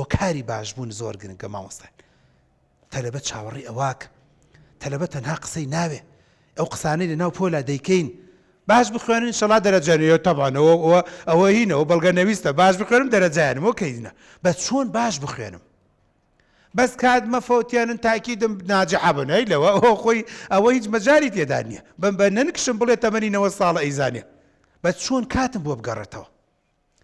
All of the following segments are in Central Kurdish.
هۆکاری باشبوون زۆر گرنگە مامۆستایان. تەلەبە چاوەڕێی ئەواک تەلەبە تەنها قسەی ناوێ ئەو قسانەی لەناو پۆلا دەیکەین باش بخوێنن ئینشەڵا دەرەجەن یە تەبعەن ئەوە ئەوە ئەوە هینەوە بەڵگە نەویستە باش بخوێنم دەرەجەیانم ئۆکەی نا بەس چۆن باش بخوێنم بەس کات مەفەوتێنن تاکیدم ناجحە بن هەی لەوە ئەوە خۆی ئەوە هیچ مەجالی تێدا نییە بم بە نەنکشم بڵێ تەمەنی 90 ساڵە ئەیزانێ بەس چۆن کاتم بۆ بگەڕێتەوە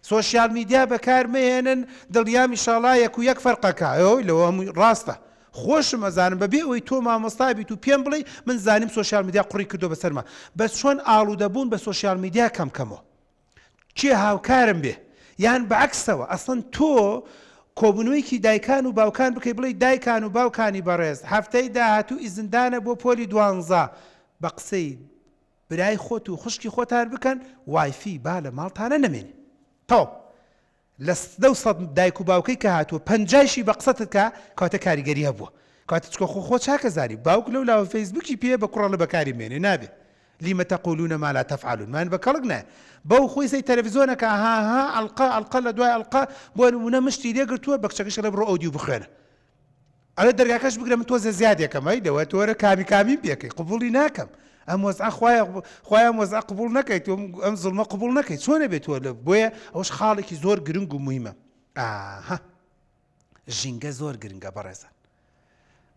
سۆشیال میدیا بەکار مەهێنن دڵنیام ئیشاڵا یەک و یەک فەرقەکا ئۆی لەوە هەمووی ڕاستە خۆشم ئەزانم بەبێ ئەوەی تۆ مامۆستا بیت و پێم بڵێی من زانیم سۆشیال میدیا قوڕی کردوە بەسەرما بەس چۆن ئاڵودە بوون بە سۆشیال میدیا کەم کەمەوە کێ هاوکارم بێ یان بەعەکسەوە ئەسڵەن تۆ کۆبونەوەیکی دایکان و باوکان بکەی بڵێی دایکان و باوکانی بەڕێز هەفتەی داهاتوو ئیزندانە بۆ پۆلی دوانزە بە قسەی برای خۆت و خوشکی خۆتان بکەن وایفی با لە ماڵتانە نەمێنێ تەواو لە لەو سەد دایک و باوکەی کە هاتووە پەنجایشی بە قسەتت کا کەواتە کاریگەری هەبووە کەواتە چکە خۆ خۆ چاکە زانی باوک لەو لاوە فەیسبوکی پێ بە کوڕەڵە بەکاری مێنێ نابێ لم تقولون ما لا تفعلون مان بە کەڵک نایە بەو خۆی سەی تەلەفزیۆنەکە ها ها ئەڵقە ئەڵقە لە دوای ئەڵقە بۆ نمونە مشتی لێگرتووە بە کچەکەش ئەڵێ بڕۆ ئەو دیو بخوێنە ئەرێ دەرگاکەش بگرە من تۆزێ زیادێکەم ئەی دەوە تۆرە کامی کامیم پێکەی قبوڵی ناکەم ئەم وەزعە خوایە خوایە ئەم وەزعە قبوڵ نەکەیت و ئەم زوڵمە قبوڵ نەکەیت چۆنە بێت تۆ لە بۆیە ئەوش خاڵێکی زۆر گرنگ و موهیمە ئاها ژینگە زۆر گرنگە بەڕێزان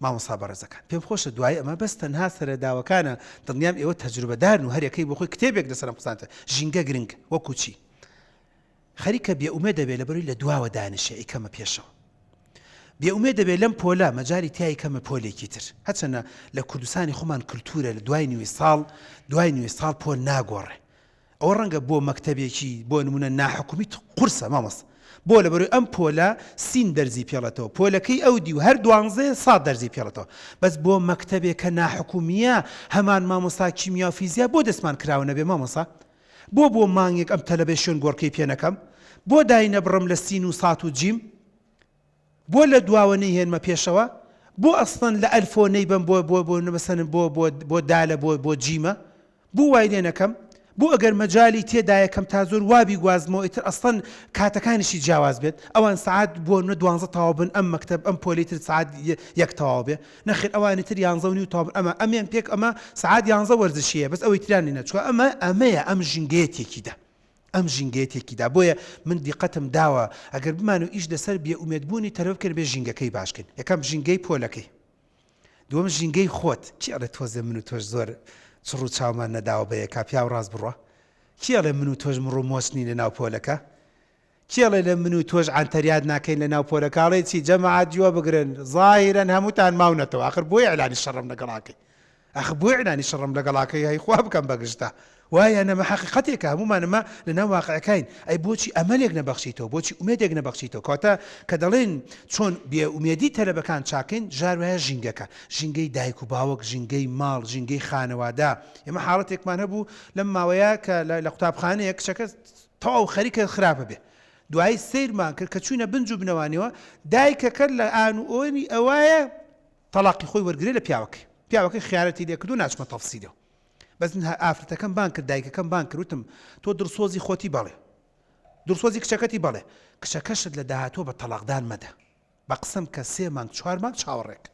مامۆستا بەڕێزەکان پێم خۆشە دوای ئەمە بەس تەنها سەرەداوەکانە دڵنیام ئێوە تەجروبەدارن و هەرەکەی بۆ خۆی کتێبێک لەسەر ئەم قسانتە ژینگە گرنگ وەکو چی خەریکە بێ ئومێد دەبێ لەبەروی لە دواوە دانیشێ ئەیکەمە پێشەوە بێ ئومێد دەبێ لەم پۆلە مەجالی تیا ئەیکەمە پۆلێکی تر هەچەنە لە کوردستانی خۆمان کلتورە لە دوای نوی ساڵ دوای نوی ساڵ پۆل ناگۆڕێ ئەوە ڕەنگە بۆ مەکتەبێکی بۆ نمونە ناحکومی قورسە مامۆستا بۆ لەبەروی ئەم پۆلە سین دەرزی پێڵێتەوە پۆلەکەی ئەو دیو هەر دوانزەیە سات دەرزی پێڵێتەوە بەس بۆ مەکتەبێک کە ناحکومیە هەمان مامۆستا کیمیا و فیزیا بۆ دەستمان کراوە نەبێ مامۆستا بۆ بۆ مانگێک ئەم تەلەبەی شوێن گۆڕکەی پێ نەکەم؟ بۆ داینەبڕم لە سین و سات و جیم؟ بۆ لە دواوە نەیهێنمە پێشەوە؟ بۆ ئەسڵەن لە ئەلفۆ نەیبەم بۆ بۆ بۆ مەسەلەن بۆ بۆ بۆ دالە بۆ بۆ جیمە؟ بۆ وای لێ نەکەم؟ بۆ ئەگەر مەجالی تێدایە کەم تا زۆر وا بیگوازمەوە ئیتر ئەسڵەن کاتەکانیشی جیاواز بێت ئەوان سەعات بۆ نە دوانزە تەواو بن ئەم مەکتەب ئەم پۆلەی تر سەعات یەک تەواو بێ نەخێر ئەوانی تر یانزە و نیو تەواو ئەمە ئەمیان پێک ئەمە سەعات یانزە وەرزشیە بەس ئەوەی تریان نینە چونکە ئەمە ئەمەیە ئەم ژینگەیە تێکیدا ئەم ژینگەیە تێکیدا بۆیە من دیقەتم داوە ئەگەر بمانەوە ئیش لەسەر بێ ئومێد بوونی تەرەف بکەین بێ ژینگەکەی باش کەین یەکەم ژینگەی پۆلەکەی دووەم ژینگەی خۆت کێ ئەڵێ تۆزێ من و تۆش زۆر چڕ و چاومان نەداوە بە یەکا پیاو ڕاست بڕوا کێ ئەڵێ من و تۆش مڕ و مۆچ نین لەناو پۆلەکە کێ ئەڵێ لە من و تۆش عەنتەریات ناکەین لە ناو پۆلەکە ئەڵێی چی جەماعەت گوێ بگرن زاهیرەن هەمووتان ماونەتەوە ئاخر بۆ ئیعلانی شەڕم لەگەڵا کەی ئاخر بۆ ئیعلانی شەڕم لەگەڵا کەی هەی خوا بکەم بە گشتا وایە نەمە حەقیقەتێکە هەموومان ئەمە لە ناو واقعەکەین ئەی بۆچی ئەمەلێک نەبەخشیتەوە بۆچی ئومێدێک نەبەخشیتەوە کەواتە کە دەڵێن چۆن بێ ئومێدی تەلەبەکان چاکەین جار وایە ژینگەکە ژینگەی دایک و باوک ژینگەی ماڵ ژینگەی خانەوادە ئێمە حاڵەتێکمان هەبوو لەم ماوەیە کە لە قوتابخانەیە کچەکە تەواو خەریکە خراپە بێ دوایی سەیرمان کرد کە چوینە بنج و بنەوانیەوە دایکەکە لە ئان و ئۆنی ئەوایە تەڵاقی خۆی وەرگرێ لە پیاوەکەی پیاوەکەی خیانەتی لێ کردو ناچمە تەفسیلەوە بەس من ئافرەتەکەم بانگ کرد دایکەکەم بانگ کرد وتم تۆ دڵسۆزی خۆتی بەڵێ دڵسۆزی کچەکەتی بەڵێ کچەکەشت لە داهاتووە بە تەڵاقدان مەدە بە قسەم کە سێ مانگ چوار مانگ چاوەڕێک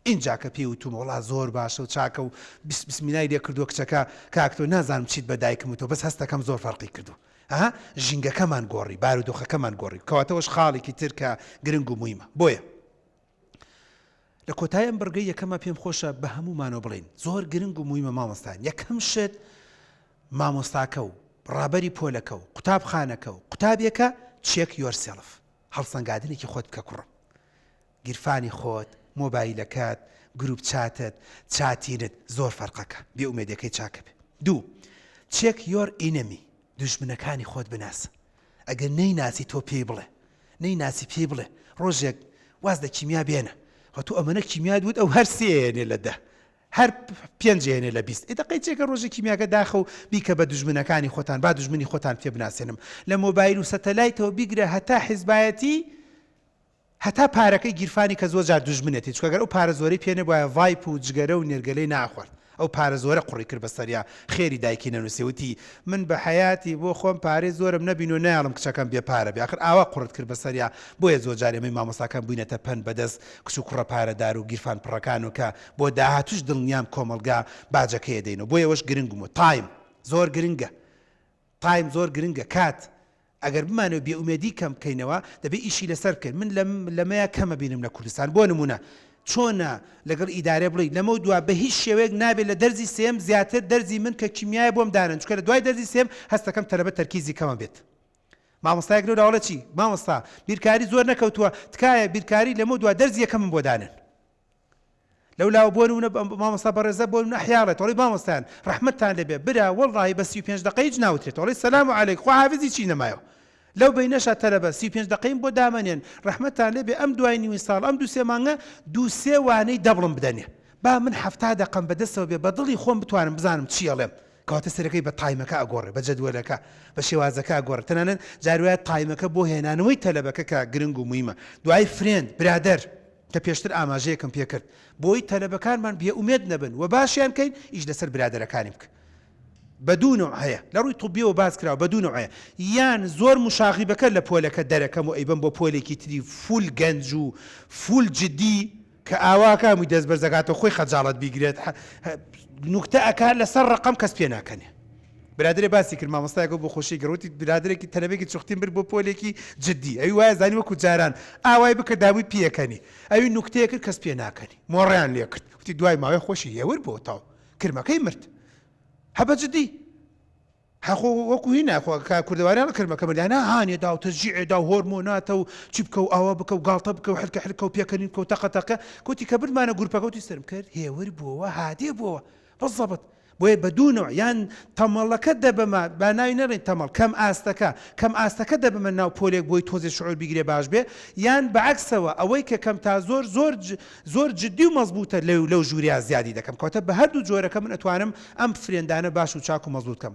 ئینجا کە پێی وتوم وەڵا زۆر باشە و چاکە و بیس بسمینای لێ کردووە کچەکە کاک تۆ نازانم چیت بە دایکم وتوە بەس هەستەکەم زۆر فەرقی کردووە ها ژینگەکەمان گۆڕی بارودۆخەکەمان گۆڕی کەواتە ئەوەش خاڵێکی تر کە گرنگ و مویمە بۆیە لە کۆتای ئەم بڕگەی یەکەمە پێم خۆشە بە هەموومانەوە بڵێین زۆر گرنگ و مویمە مامۆستایان یەکەم شت مامۆستاکە و ڕابەری پۆلەکە و قوتابخانەکە و قوتابیەکە check yourself هەڵسەنگادنێکی خۆت بکە کوڕم گیرفانی خۆت، مۆبایلەکەت، group chat ت، چاتینت زۆر فەرقەکە، بێ ئومێدیەکەی چاکە بێ. دوو، check your enemy، دوژمنەکانی خۆت بناسە، ئەگەر نەیناسی تۆ پێی بڵێ، نەیناسی پێی بڵێ ڕۆژێک واز لە کیمیا بێنە، خۆ تۆ ئەمەنە کیمیات وت ئەو هەر سێ ئەیەنێ لە دە، هەر پێنج ئەیەنێ لە 20، ئێ دەقەی چێکە ڕۆژێ کیمیاکە داخە و بیکە بە دوژمنەکانی خۆتان، با دوژمنی خۆتان پێ بناسێنم، لە مۆبایل و سەتەلایتەوە بیگرە هەتا حیزبایەتی، هەتا پارەکەی گیرفانی کە زۆر جار دوژمنێتی چونکە گەر ئەو پارە زۆرەی پێ نەبوایە ڤایپ و جگەرە و نێرگەلەی ناخوارد. ئەو پارە زۆرە قوڕی کرد بە سەریا خێری دایکی نەنووسێ وتی من بە حەیاتی بۆ خۆم پارەی زۆرم نەبینوە نایەڵم کچەکەم بێ پارە بێ ئاخر ئاوا قوڕت کرد بە سەریا بۆیە زۆر جار ئێمەی مامۆستاکان بووینەتە پەند بە دەست کچ و کوڕە پارەدار و گیرفان پڕەکان و کە بۆ داهاتووش دڵنیام کۆمەڵگا باجەکەی ئەدەینەوە بۆیە ئەوەش گرنگم و time زۆر گرنگە time زۆر گرنگە کات ئەگەر بمانەوێت بێئومێدی کەم بکەینەوە دەبێت ئیشی لەسەر بکەین من لەم لەمەیا کەم ئەبینم لە کوردستان بۆ نمونە چۆنە لەگەڵ ئیدارە بڵێی لەمەو دوا بە هیچ شێوەیەک نابێت لە دەرزی سێیەم زیاتر دەرزی من کە کیمیایە بۆم دانەن چونکە لە دوای دەرزی سێیەم هەستەکەم تەلەبە تەرکیزی کەمە بێت مامۆستایەک لەو داوڵێ چی مامۆستا بیرکاری زۆر نەکەوتووە تکایە بیرکاری لەمەو دوا دەرزی یەکەمم بۆ دانێن لەو لاوە بۆ نمونە مامۆستا بەڕێزە بۆ نمونە ئەحیاڵێ تۆڵی مامۆستایان ڕەحمەتتان لێ بێ برا وەڵڵاهی بە 35 دەقە هیچ ناوترێ تۆڵی سەلام عەلەیک خواحافزی چی نەمایەوە لەو بەینەشا تەلەبە 35 دەقەیم بۆ دامەنێن ڕەحمەتتان لێ بێ ئەم دوای نیوەی ساڵ ئەم دوو سێ مانگە دوو سێ وانەی double م بدەنێ با من 70 دەقەم بەدەستەوە بێ بە دڵی خۆم بتوانم بزانم چی ئەڵێم کەواتە سەرەکەی بە time ەکە ئەگۆڕێ بە جەدوەلەکە بە شێوازەکە ئەگۆڕێ تەنانەت جار وایە time ەکە بۆ هێنانەوەی تەلەبەکە کە گرنگ و مویمە دوای friend برادەر کە پێشتر ئاماژەیەکم پێکرد بۆی تەلەبەکانمان بێ ئومێد نەبن و باشیان کەین ئیش لەسەر برادەرەکانی بکە بە دوو نەوع هەیە لە ڕووی طبیەوە باس کراوە بە دوو نەوع هەیە یان زۆر مشاغیبەکە لە پۆلەکە دەرەکەم و ئەیبەم بۆ پۆلێکی تری full گەنج و full جدی کە ئاوا ئەکا هەمووی دەست بەرز ئەکاتەوە خۆی خەجاڵەت بیگرێت نوکتە ئەکات لەسەر ڕەقەم کەس پێ ناکەنێ برادرێ باسی کرد مامۆستایەکە بۆ خۆشی گەڕوتی برادرێکی تەلەبێکی چوختیم برد بۆ پۆلێکی جدی ئەوی وایە زانی وەکو جاران ئاوای بکە داوی پێکەنی ئەوی نوکتەیە کرد کەس پێ ناکەنی مۆڕیان لێ کرد وتی دوای ماوەی خۆشی هێور بۆ تاو کرمەکەی مرد هە بە جدی هە خۆ وەکو هی نا خۆ کە کوردەواریان کرمەکە مرد یان هانێ دا و تەشجیعێ دا و هۆرمۆناتە و چی بکە و ئاوا بکە و گاڵتە بکە و حرکە حرکە و پێکەنین بکە و تەقە تەقە کوتی کە بردمانە گروپەکە وتی سەرم کرد هێور بووەوە هادێ بووەوە بزەبت بۆیە بە دوو نەوع یان تەمەڵەکە دەبەمە با ناوی نەڵێین تەمەڵ کەم ئاستەکە کەم ئاستەکە دەبەمە ناو پۆلێک بۆی تۆزێ شعور بیگرێ باش بێ یان بە عەکسەوە ئەوەی کە کەم تا زۆر زۆر زۆر جدی و مەزبوتە لەو لەو ژووریا زیادی دەکەم کەواتە بە هەردوو جۆرەکە من ئەتوانم ئەم friend انە باش و چاک و مەزبوت کەم.